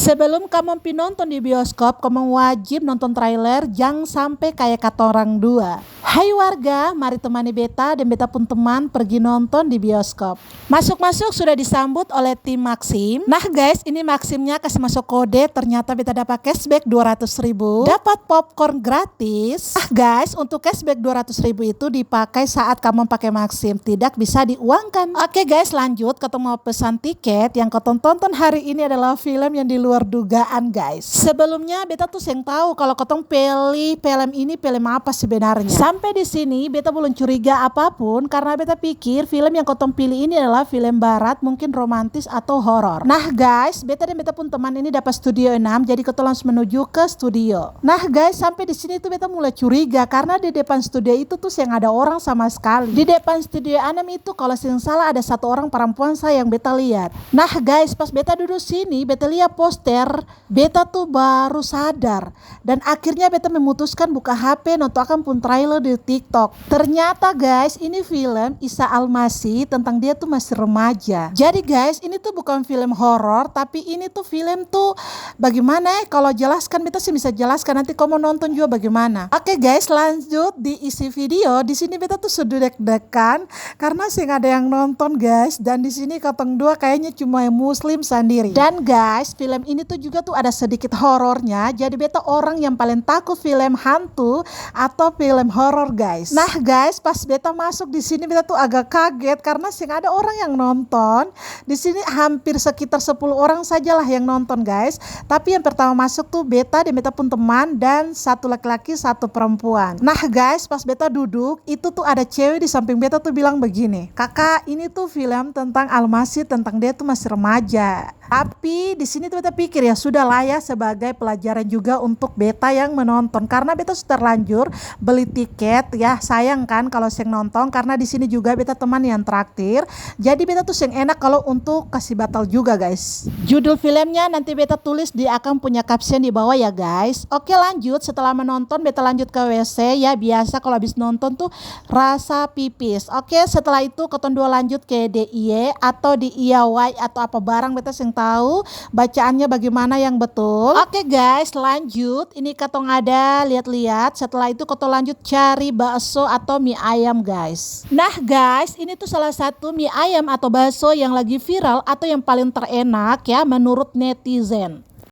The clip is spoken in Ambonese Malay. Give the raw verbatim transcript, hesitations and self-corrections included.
Sebelum kamong pi nonton di bioskop, kamong wajib nonton trailer, jang sampe kaya katorang dua. Hai warga, mari temani beta deng beta pung teman pergi nonton di bioskop. Masuk-masuk sudah disambut oleh tim Maxim. Nah guys, ini Maximnya kasi maso kode, ternyata beta dapa cashback dua ratus ribu, dapat popcorn gratis. Ah guys, untuk cashback dua ratus ribu itu dipakai saat kamong pake Maxim, tidak bisa diuangkan. Oke guys, lanjut, katong mau pesan tiket. Yang katong tonton hari ini adalah film yang di luar dugaan guys. Sebelumnya beta tuh seng tahu kalau katong pilih film ini film apa sebenarnya. Sampai di sini beta belum curiga apapun karena beta pikir film yang katong pilih ini adalah film barat, mungkin romantis atau horor. Nah guys, beta dan beta pun teman ini dapat studio enam, jadi katong langsung menuju ke studio. Nah guys, sampai di sini tuh beta mulai curiga karena di depan studio itu tuh seng ada orang sama sekali. Di depan studio enam itu kalau seng salah ada satu orang perempuan sa yang beta lihat. Nah guys, pas beta duduk sini, beta lihat poster, beta tuh baru sadar. Dan akhirnya beta memutuskan buka H P nonton akang pung trailer di TikTok. Ternyata guys, ini film Isa Al-Masih tentang dia tuh masih remaja. Jadi guys, ini tuh bukan film horor, tapi ini tuh film tuh bagaimana eh? Kalau jelaskan beta sih bisa jelaskan, nanti kamu nonton juga bagaimana. Oke guys, lanjut di isi video. Di sini beta tuh sudah deg-degan karena seng ada yang nonton guys. Dan di sini katong dua kayaknya cuma muslim sendiri. Dan guys, film ini tuh juga tuh ada sedikit horornya. Jadi beta orang yang paling takut film hantu atau film horor guys. Nah guys, pas beta masuk di sini beta tuh agak kaget karena seng ada orang yang nonton. Di sini hampir sekitar sepuluh orang sajalah yang nonton guys. Tapi yang pertama masuk tuh beta dan beta pun teman dan satu laki-laki satu perempuan. Nah guys, pas beta duduk itu tuh ada cewek di samping beta tuh bilang begini, "Kakak, ini tuh film tentang Al-Masih, tentang dia tuh masih remaja." Tapi di sini tuh beta pikir, ya sudah lah ya, sebagai pelajaran juga untuk beta yang menonton. Karena beta sudah terlanjur beli tiket, ya sayang kan kalau seng nonton, karena di sini juga beta teman yang traktir. Jadi beta tuh seng enak kalau untuk kasih batal juga guys. Judul filmnya nanti beta tulis di akang punya caption di bawah ya guys. Oke lanjut, setelah menonton beta lanjut ke W C ya, biasa kalau habis nonton tuh rasa pipis. Oke, setelah itu katong dua lanjut ke D I Y atau di I A Y atau apa barang, beta seng tahu bacaannya bagaimana yang betul. Oke guys, lanjut. Ini katong ada lihat-lihat. Setelah itu katong lanjut cari bakso atau mie ayam guys. Nah guys, ini tuh salah satu mie ayam atau bakso yang lagi viral atau yang paling terenak ya menurut netizen.